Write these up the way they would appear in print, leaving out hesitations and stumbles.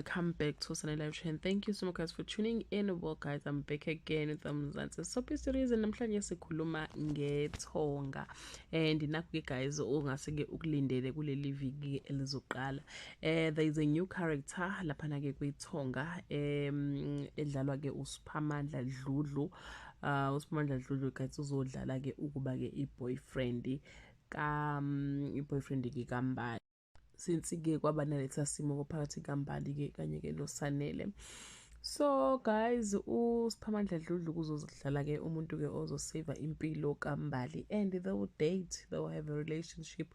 Welcome back to Sunny Live Trend. Thank you so much, guys, for tuning in. Well, guys, I'm back again with Mzansi Soapie Series, and namhlanje sikhuluma ngethonga. And nakho ke, guys, ongase ke ukulindele kuleli viki elizoqala. There is a new character laphana ke kwithonga edlalwa ke uSiphamandla Dludlu. USiphamandla Dludlu, guys, uzodlala ke ukuba ke i-boyfriend ka i-boyfriend ke kaMbali, since ke kwaba naletha simo phakathi kaMbali ke kanye ke noSanele. So guys, uSiphamandla Dludlu kuzodlala ke umuntu ke ozosave impilo kaMbali, and they will date, they will have a relationship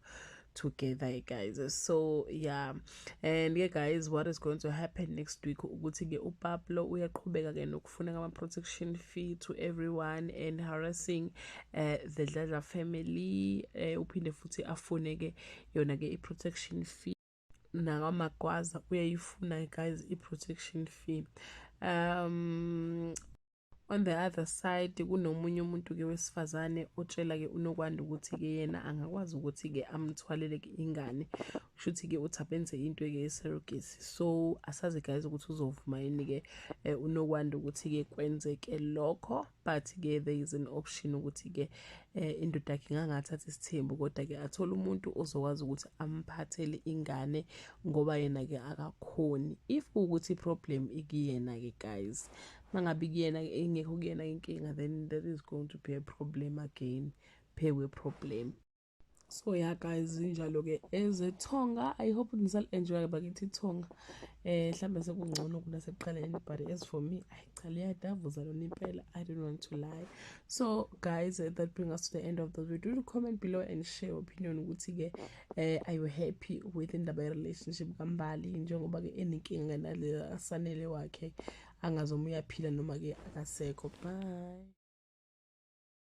together, guys. So yeah, and yeah, guys, what is going to happen next week ukuthi ke uPablo uyaqhubeka ke nokufuna ama protection fee to everyone and harassing the Dladla family. Uphinde futhi afune ke yona ke i-protection fee nakamagwaza, uyayifuna, guys, i-protection fee. On the other side, kunomunye umuntu ke wesifazane otshela ke uNokwanda ukuthi ke yena angakwazi ukuthi ke amthwalele ke ingane, kusho ukuthi ke uthi abenze into ke surrogacy. So asazi, guys, ukuthi uzovuma yini ke uNokwanda ukuthi ke kwenzeke lokho, but ke there is an option ukuthi ke indoda yakhe ingangathatha isithembu, kodwa ke athole umuntu ozokwazi ukuthi amphathele ingane, ngoba yena ke akakhoni, if ukuthi problem ikuyena ke, guys. Mangabe kuyena ingekho kuyena inkinga, then that is going to be a problem again, phe problem. So yeah, guys, injalo ke ezethonga. I hope nisal-enjoy bakithi ithonga. Mhlambe sekungcono kunasekuqaleni, but as for me, ayi cha, liyadavuza lona impela. I don't want to lie. So guys, that brings us to the end of the video. Do comment below and share your opinion ukuthi ke are you happy with indaba ye-relationship kaMbali, njengoba ke enenkinga nale Asanele wakhe, angazoma uyaphila noma ke akasekho. Bye.